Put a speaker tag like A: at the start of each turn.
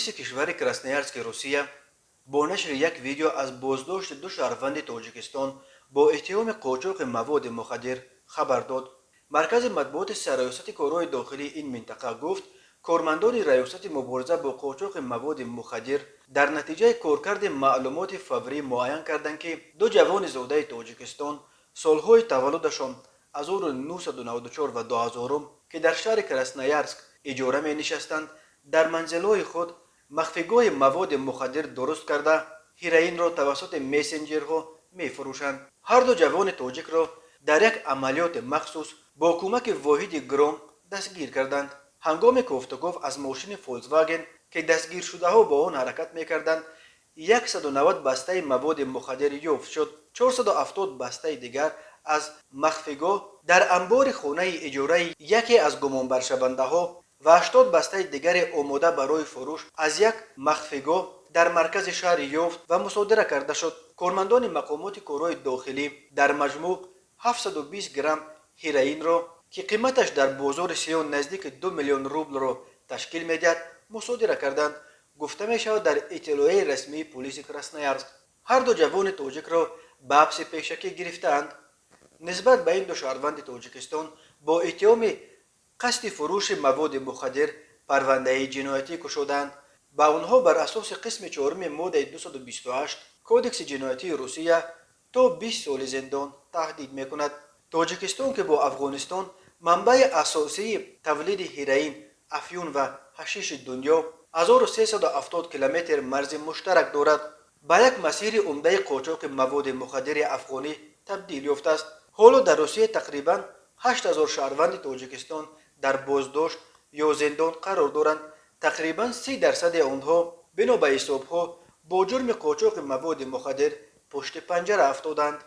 A: Полиси кишвари Красноярски Русия бо нашри як видео аз боздошти ду шаҳрванди Тоҷикистон бо иттиҳоми қочоқи маводи мухаддир хабар дод. Маркази матбуоти Сарраёсати корҳои дохилии ин минтақа гуфт, кормандони Раёсати мубориза бо қочоқи маводи мухаддир дар натиҷаи коркарди маълумоти фаврӣ муайян карданд, ки ду ҷавони зодаи Тоҷикистон, солҳои таваллудашон 1994 ва 2000, ки дар шаҳри Красноярск иҷора менишастанд, дар манзилҳои худ махфигоҳи маводи мухаддир дуруст карда, ҳероинро тавассути мессенҷерҳо мефурӯшанд. Ҳар ду ҷавони тоҷикро дар як амалиёти махсус бо кӯмаки воҳиди «Гром» дастгир карданд. Ҳангоми кофтуков аз мошини «Фольксваген», ки дастгиршудаҳо бо он ҳаракат мекарданд, 190 бастаи маводи мухаддир ёфт шуд. 470 бастаи дигар аз махфигоҳ дар амбори хонаи иҷораи яке аз гумонбаршавандаҳо ва 80 бастаи дигаре омода барои фурӯш аз як махфигоҳ дар маркази шаҳр ёфт ва мусодира карда шуд. Кормандони мақомоти корҳои дохилӣ дар маҷмӯъ 720 грамм ҳероинро, ки қиматаш дар бозори сиёҳ наздики 2 миллион рублро ташкил медиҳад, мусодира карданд, гуфта мешавад дар иттилоияи расмии полиси Красноярск. Ҳар ду ҷавони тоҷикро ба ҳабси пешакӣ гирифтаанд. Нисбат ба ин ду шаҳрванди Тоҷикистон бо иттиҳоми қасди фурӯши маводи мухаддир парвандаи ҷиноятӣ кушодаанд. Ба онҳо бар асоси қисми чоруми моддаи 228 Кодекси ҷиноятии Русия то 20 соли зиндон таҳдид мекунад. Тоҷикистон, ки бо Афғонистон манбаи асосии тавлиди ҳероин, афюн ва ҳашиши дунё, 1370 километр марзи муштарак дорад, ба як масири умдаи қочоқи маводи мухаддири афғонӣ табдил ёфтааст. Ҳоло дар Русия тақрибан 8000 шаҳрванди Тоҷикистон дар боздошт ё зиндон қарор доранд. Тақрибан 30 дарсади онҳо, бино ба ҳисобҳо, бо ҷурми қочоқи маводи мухаддир пушти панҷара афтоданд.